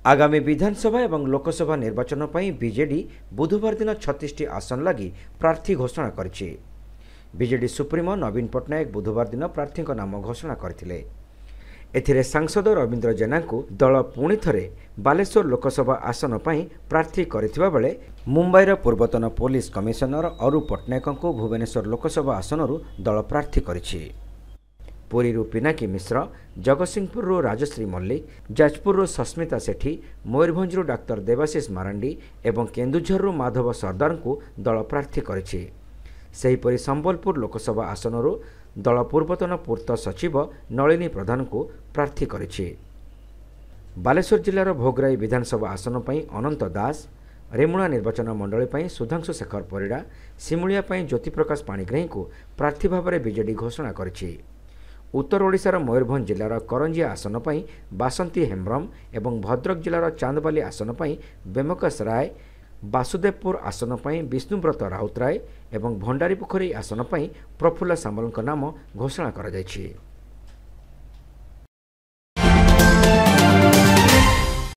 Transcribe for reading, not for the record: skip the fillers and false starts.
ଆଗାମୀ ବିଧାନସଭା ଏବଂ ଲୋକସଭା ନିର୍ବାଚନ ପାଇଁ ବିଜେଡି ବୁଧବାର ଦିନ 36ଟି ଆସନ ଲାଗି ପ୍ରାର୍ଥୀ ଘୋଷଣା କରିଛି। ବିଜେଡି ସୁପ୍ରିମୋ ନବୀନ ପଟ୍ଟନାୟକ ବୁଧବାର ଦିନ ପ୍ରାର୍ଥୀଙ୍କ ନାମ ଘୋଷଣା କରିଥିଲେ। ଏଥିରେ ସାଂସଦ ରବୀନ୍ଦ୍ର ଜେନାଙ୍କୁ ଦଳ ପୁଣି ଥରେ ବାଲେଶ୍ୱର ଲୋକସଭା ଆସନ ପାଇଁ ପ୍ରାର୍ଥୀ କରିଥିବା ବେଳେ ମୁମ୍ବାଇର ପୂର୍ବତନ ପୋଲିସ କମିଶନର ଅରୁପ ପଟ୍ଟନାୟକଙ୍କୁ ଭୁବନେଶ୍ୱର ଲୋକସଭା ଆସନରୁ ଦଳ ପ୍ରାର୍ଥୀ କରିଛି। ପୁରୀରୁ ପିନାକୀ ମିଶ୍ର, ଜଗତସିଂହପୁରରୁ ରାଜଶ୍ରୀ ମଲ୍ଲିକ, ଯାଜପୁରରୁ ସସ୍ମିତା ସେଠୀ, ମୟୂରଭଞ୍ଜରୁ ଡାକ୍ତର ଦେବାଶିଷ ମାରାଣ୍ଡି ଏବଂ କେନ୍ଦୁଝରରୁ ମାଧବ ସର୍ଦ୍ଦାରଙ୍କୁ ଦଳ ପ୍ରାର୍ଥୀ କରିଛି। ସେହିପରି ସମ୍ବଲପୁର ଲୋକସଭା ଆସନରୁ ଦଳ ପୂର୍ବତନ ପୂର୍ତ୍ତ ସଚିବ ନଳିନୀ ପ୍ରଧାନଙ୍କୁ ପ୍ରାର୍ଥୀ କରିଛି। ବାଲେଶ୍ୱର ଜିଲ୍ଲାର ଭୋଗରାଇ ବିଧାନସଭା ଆସନ ପାଇଁ ଅନନ୍ତ ଦାସ, ରେମୁଣା ନିର୍ବାଚନ ମଣ୍ଡଳୀ ପାଇଁ ସୁଧାଂଶୁ ଶେଖର ପରିଡ଼ା, ସିମୁଳିଆ ପାଇଁ ଜ୍ୟୋତିପ୍ରକାଶ ପାଣିଗ୍ରାହୀଙ୍କୁ ପ୍ରାର୍ଥୀ ଭାବରେ ବିଜେଡି ଘୋଷଣା କରିଛି। ଉତ୍ତର ଓଡ଼ିଶାର ମୟୂରଭଞ୍ଜ ଜିଲ୍ଲାର କରଞ୍ଜିଆ ଆସନ ପାଇଁ ବାସନ୍ତୀ ହେମ୍ବ୍ରମ ଏବଂ ଭଦ୍ରକ ଜିଲ୍ଲାର ଚାନ୍ଦବାଲି ଆସନ ପାଇଁ ବ୍ୟୋମକେଶ ରାୟ, ବାସୁଦେବପୁର ଆସନ ପାଇଁ ବିଷ୍ଣୁବ୍ରତ ରାଉତରାୟ ଏବଂ ଭଣ୍ଡାରୀପୋଖରୀ ଆସନ ପାଇଁ ପ୍ରଫୁଲ୍ଲ ସାମଲଙ୍କ ନାମ ଘୋଷଣା କରାଯାଇଛି।